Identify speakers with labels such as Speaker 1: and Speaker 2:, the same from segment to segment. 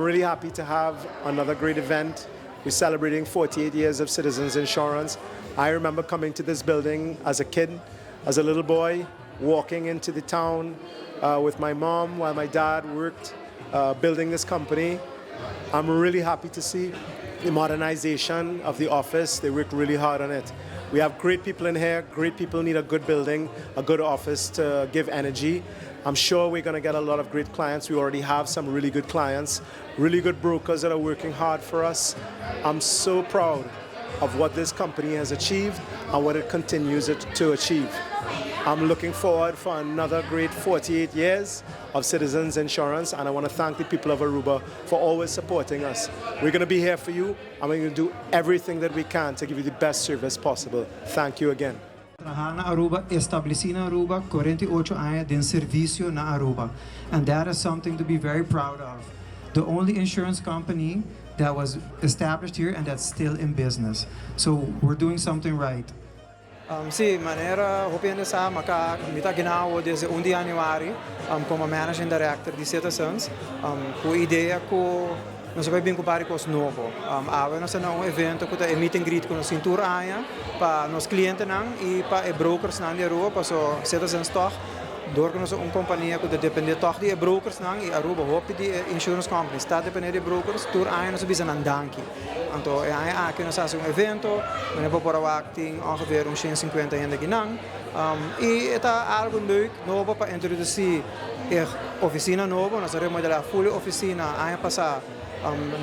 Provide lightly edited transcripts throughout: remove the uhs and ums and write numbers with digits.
Speaker 1: I'm really happy to have another great event. We're celebrating 48 years of Citizens Insurance. I remember coming to this building as a kid, as a little boy, walking into the town with my mom while my dad worked building this company. I'm really happy to see the modernization of the office. They worked really hard on it. We have great people in here. Great people need a good building, a good office to give energy. I'm sure we're going to get a lot of great clients. We already have some really good clients, really good brokers that are working hard for us. I'm so proud of what this company has achieved and what it continues to achieve. I'm looking forward for another great 48 years of Citizens Insurance, and I want to thank the people of Aruba for always supporting us. We're going to be here for you, and we're going to do everything that we can to give you the best service possible. Thank you again.
Speaker 2: Traha na Aruba, estableci na Aruba, 48 aña di servicio na Aruba. And that is something to be very proud of. The only insurance company that was established here and that's still in business. So we're doing something right.
Speaker 3: Si, manera hopi hende sa, mi ta aki desde 1 di januari como managing director di Citizens, cu e idea cu nos ta bay bin cu cos nobo. Awe nos tin un evento cu ta meet and greet cu nos tin tur aña pa nos clientenan y pa e brokers nan di Aruba, paso Citizens toch door cu nos ta un compania cu ta depende toch di brokers nan y Aruba hopi di insurance companies ta depende di brokers, tur aña nos bisa nan danki. Anto e aña aki nos a haci un evento, we hebben por tin ongeveer un 150 hende akinan. Y ta algo leuk, nobo pa introduci e oficina nobo, nos a remodela full oficina aña pasa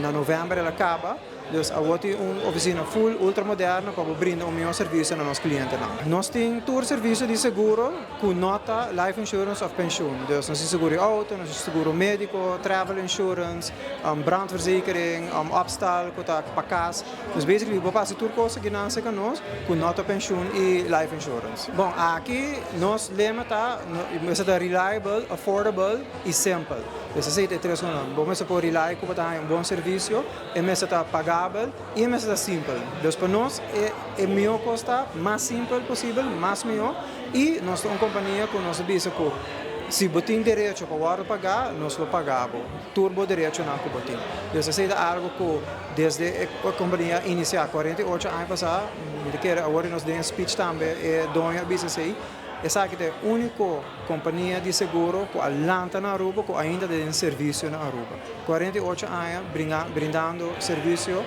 Speaker 3: na november el a caba. Dus awor tin un oficina full ultra moderno pa brinda un miho servicio na nos clientenan. Nos tin tur servicio di seguro cu no ta life insurance of pensioen. Dus nos tin seguro auto, nos tin seguro medico, travel insurance, brandverzekering, opstal, cu ta pa cas. Dus basically, bo por pasa tur cos cu nan cu nos, cu no ta pensioen y life insurance. Bon, aki nos lema ta, ta reliable, affordable y simple. Dus esey ta e tres cosnan. Bo mester por rely cu un bon servicio, y mester ta pagabel y mester ta simpel. Dus pa nos e miho cos ta mas simpel posibel, mas miho y nos ta un compania cu nos bisa cu si bo tin derecho pa paga, nos lo paga. Tur bo derechonan cu bo tin. Dus esey ta algo cu desde e compania a inicia 48 aña pasa, mi kier awor nos den speech tambe, e doño bisa esey, esaki ta e unico compania di seguro cu a lanta na Aruba, cu ainda tin servicio na Aruba. 48 aña brindando servicio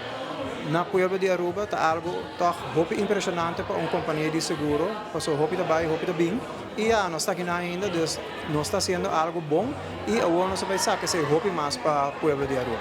Speaker 3: na pueblo di Aruba, ta algo toch hopi impresionante pa un compania di seguro, paso hopi ta bay, hopi ta bin, y ja, nos ta aki ainda, dus nos ta haciendo algo bon y awor nos ta bay saca esey hopi mas pa pueblo di Aruba.